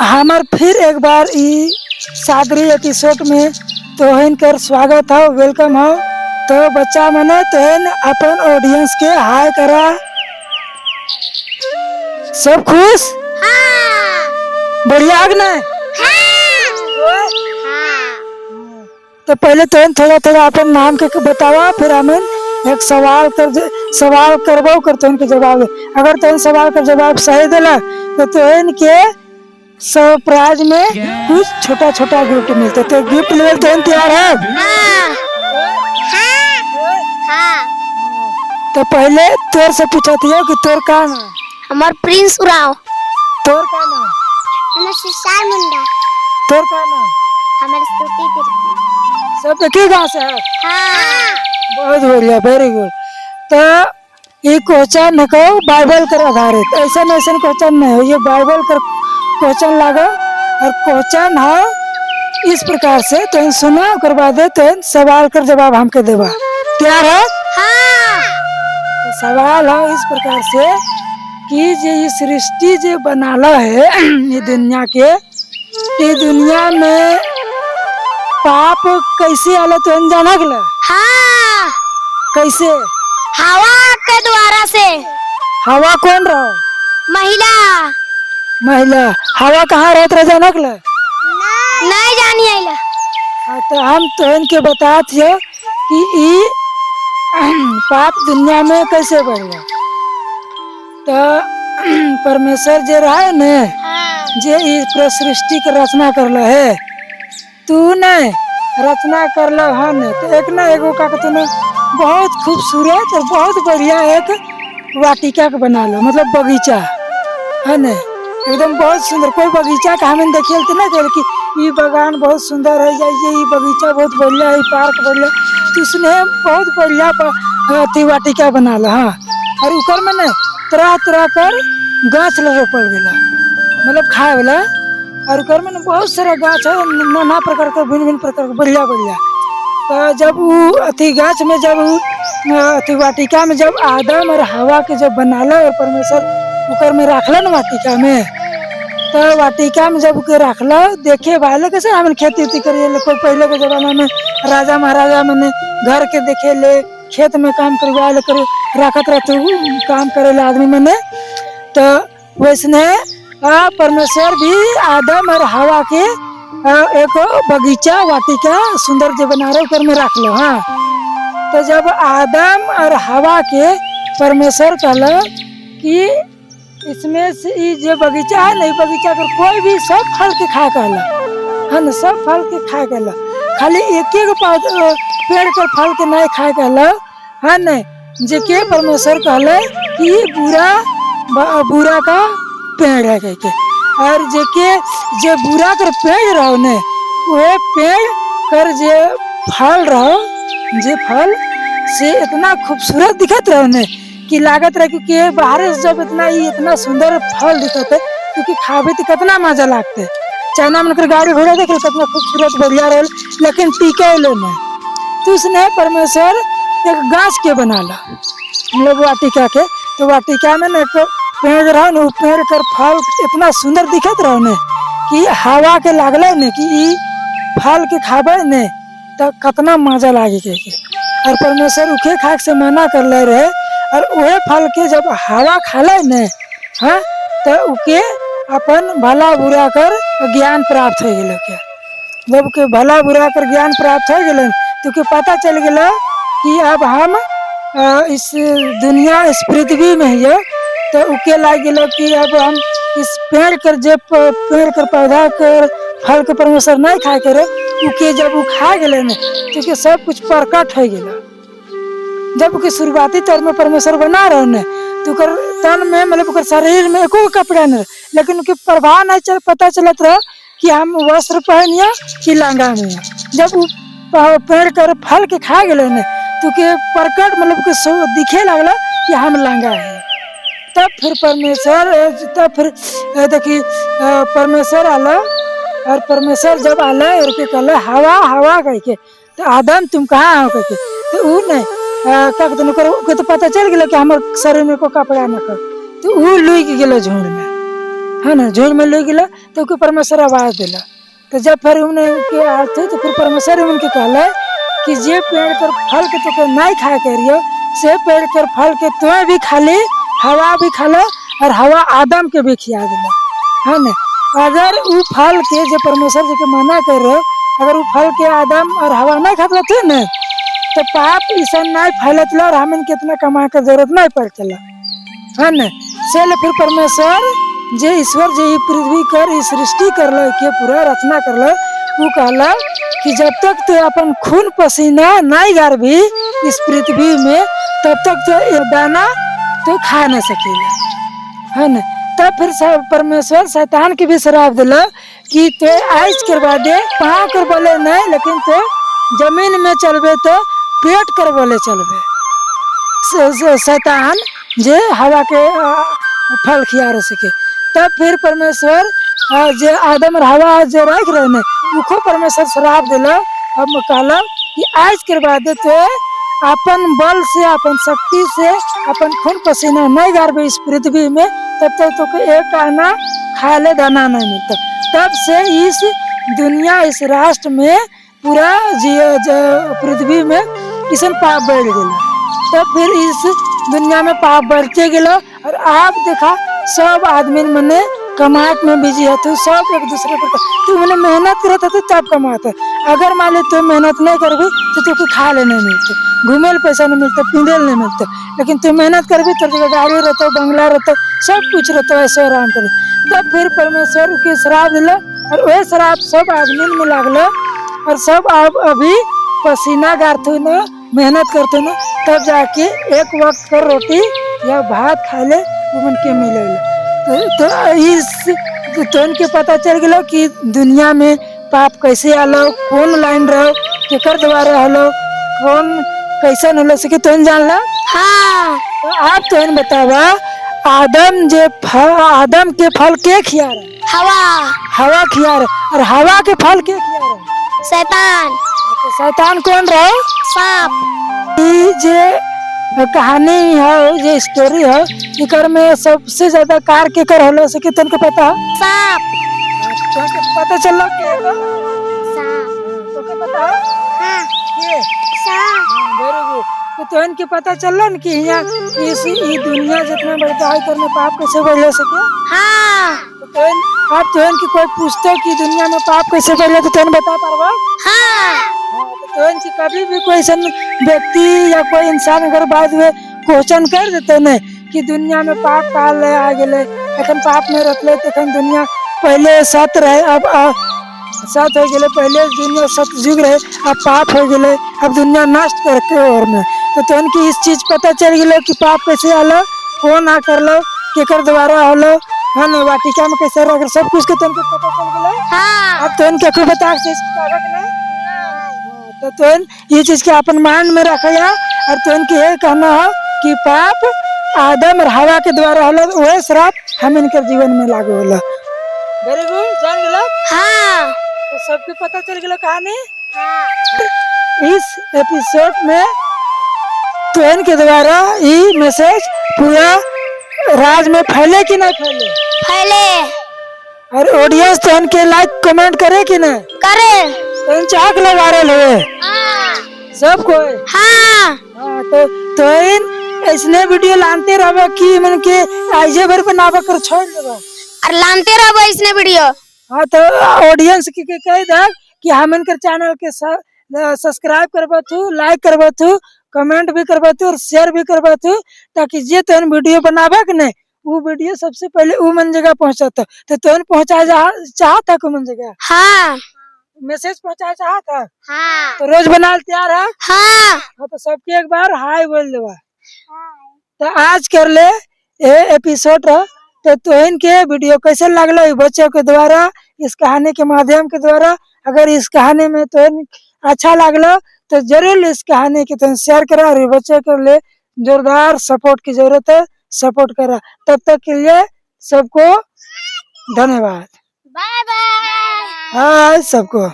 हमार फिर एक बार ई सादरी एपिसोड में तोहन कर स्वागत हो, welcome हो। तो बच्चा मने तोहन अपन ऑडियंस के हाय करा। सब खुश? हाँ। बढ़िया आग ना? हाँ हाँ। तो पहले तोहन थोड़ा थोड़ा अपन नाम के बतावा, फिर हमन एक सवाल करबो कर तोहन के जवाब दे। अगर तोहन सवाल का जवाब सही देला तो तोहन के सरप्राइज में कुछ छोटा छोटा गिफ्ट मिलते। तो गिफ्ट लेवल तोहन तैयार है? हाँ हाँ हाँ। तो पहले तोर से पूछती हो कि तोर का नाम? हमार प्रिंस उराव। तोर का नाम? हमार सुशाल मुंडा। तोर का नाम? हमार स्तुति तिर्की। सब एक ही गांव से है? हाँ। बहुत बढ़िया, वेरी गुड। तो ये क्वेश्चन है को बाइबल कर आधारित, ऐसा ऐसा क्वेश्चन नहीं हो, ये बाइबल कर क्वेश्चन लागा। और क्वेश्चन है इस प्रकार से, तो सुना ओकर बाद तो सवाल कर जवाब हमके देवा। तैयार है? हाँ। तो सवाल है इस प्रकार से कि जे ये सृष्टि जे बनाला है ये दुनिया के, ये दुनिया में पाप कैसे आला तो जाना गला? हाँ। कैसे? हवा के द्वारा से। हवा कौन रहो? महिला। महिला। हवा कहाँ रहत रह जाना गला? नहीं जानी आइला। हाँ, तो हम तोहन के बतात हो कि ई पाप दुनिया में कैसे बढ़ला। तो परमेश्वर जे रहा है ने, हाँ। जे ई पूरा सृष्टि के रचना करल है, तू नहीं रचना करल हन तो एक ना एगो का कहते ना बहुत खूबसूरत और बहुत बढ़िया एक वाटिका के बना लो, मतलब बगीचा है ने, एकदम बहुत सुंदर। कोई बगीचा का हमें देखिए तो ना कहे कि ये बगान बहुत सुंदर है या ये बगीचा बहुत बढ़िया है, पार्क बढ़िया, तो उसने बहुत बढ़िया अथी वाटिका बना लो। हाँ, और ऊपर में ने तरह तरह कर गाछ रोपल गेला, मतलब खाए वाला। और ओकर में न बहुत सारा गाछ है, नाना प्रकार के, भिन्न भिन्न प्रकार के, बढ़िया बढ़िया। तो जब उ अथी गाछ में जब उ अथी वाटिका में जब आदम और हवा के जब बनाला और परमेश्वर ओकर में राखलन वाटिका में, तो वाटिका में जब के राखला देखे वाले कैसे हम खेती उती करिए ले, कोई पहले के जमाना में राजा महाराजा मने घर के देखे ले, खेत में काम करवा ले कर राखत रहते उ काम करे ले आदमी मने। तो वैसने परमेश्वर भी आदम और हवा के एक बगीचा वाटिका सुंदर जो बना रहे ओकर में रख लो। हाँ, तो जब आदम और हवा के परमेश्वर कहला कि इसमें से ई जो बगीचा है ना, ई बगीचा पर कोई भी सब फल के खा कहला, है ना, सब फल के खा कहला, खाली एक एक पेड़ के फल के नहीं खाए कहला, है न, जेके परमेश्वर कहले कि ई बुरा का पेड़ है कह के। और जेके जे बुरा कर पेड़ रहो ने, वह पेड़ कर जे फल रहो, जे फल से इतना खूबसूरत दिखत रहो ने कि लागत रहे क्योंकि बाहर से जब इतना ही इतना सुंदर फल दिखत है, क्योंकि खाबे तो कितना मजा लागते। चाइना में गाड़ी घोड़ा देख कितना खूबसूरत बढ़िया रहे, लेकिन टीके लो नहीं। तो उसने परमेश्वर एक गाछ के बना ला मतलब वाटिका के। तो वाटिका में ना एक पेड़ रहो ने, पेड़ कर फल इतना सुंदर दिखत रहो ने कि हवा के लागले ने कि ई फल के खाबे ने तो कितना मजा लागे के। और परमेश्वर उखे खाए से मना कर ले रहे, और वह फल के जब हवा खाले ने, हाँ, तो उके अपन भला बुरा कर ज्ञान प्राप्त हो गेल के। जब के भला बुरा कर ज्ञान प्राप्त हो गेल तो के पता चल गेल कि अब हम इस दुनिया इस पृथ्वी में हिय। तो उके लाग गेल कि अब हम इस पेड़ कर जे पेड़ कर पौधा कर फल के परमेश्वर नहीं खाए करे, उके जब उ खा गेले ने तो के सब कुछ प्रकट हो गेल। जब के शुरुआती तौर में परमेश्वर बना रहे ने तो ओकर तन में मतलब ओकर शरीर में एको कपड़ा नहीं, लेकिन उनके प्रभाव नहीं चल पता चलत रहा कि हम वस्त्र पहनिया कि लंगा में। जब उ पेड़ कर फल के खा गेले ने तो के प्रकट मतलब के सो दिखे लागला कि हम लंगा है। तब फिर परमेश्वर तब फिर देखी परमेश्वर आला, और परमेश्वर जब आला और के कहला हवा हवा कह के, तो आदम तुम कहाँ हो कह के, तो उ नहीं का कहते ओकर ओके तो पता चल गेल कि हमर शरीर में को कपड़ा न कर, तो उ लुक गेलो झुंड में। है ना। झुंड में लुक गया तो ओके परमेश्वर आवाज दिला। तो जब फिर उन्हें आए थे तो फिर परमेश्वर उनके कहला कि जे पेड़ कर फल के तो नहीं खाए के रहियो, से पेड़ कर फल के तो भी खाली, हवा भी खाला और हवा आदम के भी खिया दिला, है ना। अगर उ फल के जो परमेश्वर जी के मना कर रहे, अगर उ फल के आदम और हवा नहीं खाते थे ना, तो पाप ऐसा नहीं फैलत और हमें कितना कमा के जरूरत नहीं पड़तला, है ना। से ले फिर परमेश्वर जे ईश्वर जे ई पृथ्वी कर ई सृष्टि करल के पूरा रचना करल, उ कहला कि जब तक तू अपन खून पसीना नहीं गारबी इस पृथ्वी में, तब तक तो ये दाना तो खा नहीं सकेला, है ना। तब फिर परमेश्वर शैतान के भी श्राप दिला कि तो आइस करवा दे, पाँव कर बोले नहीं, लेकिन तो जमीन में चलबे तो पेट कर बोले चलबे। शैतान जे हवा के फल खिया रह सके। तब फिर परमेश्वर जे आदम और हवा जे रख रहे ने, उको परमेश्वर श्राप दिला। अब कहला कि आज के बाद तो अपन बल से, अपन शक्ति से, अपन खून पसीना नहीं गारबे इस पृथ्वी में, तब तक तो एक आना खा ले दाना नहीं मिलता। तब से इस दुनिया, इस राष्ट्र में पूरा पृथ्वी में इसन पाप बढ़ गया। तब फिर इस दुनिया में पाप बढ़ते गया और आप देखा सब आदमी मने कमात में बिजी हतो, सब एक दूसरे पर तू मने मेहनत करत हतो तब कमाते। अगर मान ले तू मेहनत नहीं करबी तो तुके खा ले नहीं मिलते, घूमे ले पैसा नहीं मिलता, पीने ले नहीं मिलते। लेकिन तू मेहनत करबी तो तेरे गाड़ी रहतो, बंगला रहतो, सब कुछ रहतो, ऐसे आराम कर। तब फिर परमेश्वर के श्राप दिला और वह श्राप सब आदमी में लागलो और सब अब अभी पसीना गारते न, मेहनत करते न, तब जाके एक वक्त कर रोटी या भात खा ले उमन के मिले। तो इस तो उनके पता चल गया कि दुनिया में पाप कैसे आलो, कौन लाइन रहो, केकर द्वारा हलो, कौन कैसन होलो, सके तो जान ला। हाँ। तो आप तो बतावा आदम जे फल, आदम के फल के खिया रहे? हवा। हवा खिया रहे। और हवा के फल के खिया रहे? शैतान। तो शैतान कौन रहो? सांप। ई जे कहानी है, जे स्टोरी है, इकर में सबसे ज्यादा कार के कर होलो सके तन के पता है? सांप। तोके पता चल के है? सांप। तोके पता है? हाँ। के? सांप। हाँ, वेरी गुड। तो तोहन के पता चलल कि यहाँ इस ई दुनिया जितना बड़का है करने पाप कैसे बढ़ सके? हाँ। तो तोहन आप तोहन की कोई पूछते कि दुनिया में पाप कैसे बढ़ तो तोहन बता पारबा? हाँ। हाँ, तो तोहन की कभी भी कोई ऐसा व्यक्ति या कोई इंसान अगर बाद में क्वेश्चन कर देते ने कि दुनिया में पाप काल आ गेले, अखन पाप में रहले, तखन दुनिया पहले सत रहे, अब सत हो गेले, पहले दुनिया सत युग रहे, अब पाप हो गेले, अब दुनिया नष्ट करके और में, तो तोहन की इस चीज पता चल गेलो कि पाप कैसे आलो, कौन आ करलो, केकर द्वारा होलो, हाँ ना, वाटिका में कैसे रह, सब कुछ के तोहन के पता चल गेलो। हाँ। अब तोहन के कोई बता के नहीं, तो तोहन ये चीज के अपन माइंड में रखया और तोहन के ये कहना हो कि पाप आदम और हवा के द्वारा होलो, वह श्राप हम इनके जीवन में लागू होला। वेरी गुड, जान गेलो? हाँ। तो सबके पता चल गेलो कहानी? हाँ। इस एपिसोड में तोहन के द्वारा ये मैसेज पूरा राज में फैले कि नहीं फैले? फैले। और ऑडियंस तोहन के लाइक कमेंट करे कि नहीं? करे। तोहन चाह के वायरल हुए? हाँ। सब कोई? हाँ। हाँ, तो तोहन ऐसने वीडियो लानते रहबे कि मन के आइजे भर बनावे कर छोड़ देबे? और लानते रहबो इसने वीडियो। हाँ, तो ऑडियंस के कह दे कि हम इनकर चैनल के सब्सक्राइब करबा तू, लाइक करबा तू, कमेंट भी करबा तू और शेयर भी करबा तू, ताकि जे तोहन वीडियो बनावे के नहीं वो वीडियो सबसे पहले उ मन जगह पहुंचता। तो तोहन पहुंचा जा चाहता को मन जगह? हाँ। मैसेज पहुंचा चाहता? हाँ। तो रोज बना तैयार है? हाँ। हाँ, तो सबके एक बार हाय बोल देवा। तो आज कर ले ये एपिसोड रह। तो तोहन के वीडियो कैसे लागलो ये बच्चों के द्वारा इस कहानी के माध्यम के द्वारा? अगर इस कहानी में तोहन अच्छा लागलो तो जरूर इस कहानी के तोहन शेयर करा और बच्चों के लिए जोरदार सपोर्ट की जरूरत है, सपोर्ट करा। तब तक के लिए सबको धन्यवाद। Bye bye. हाय सबको।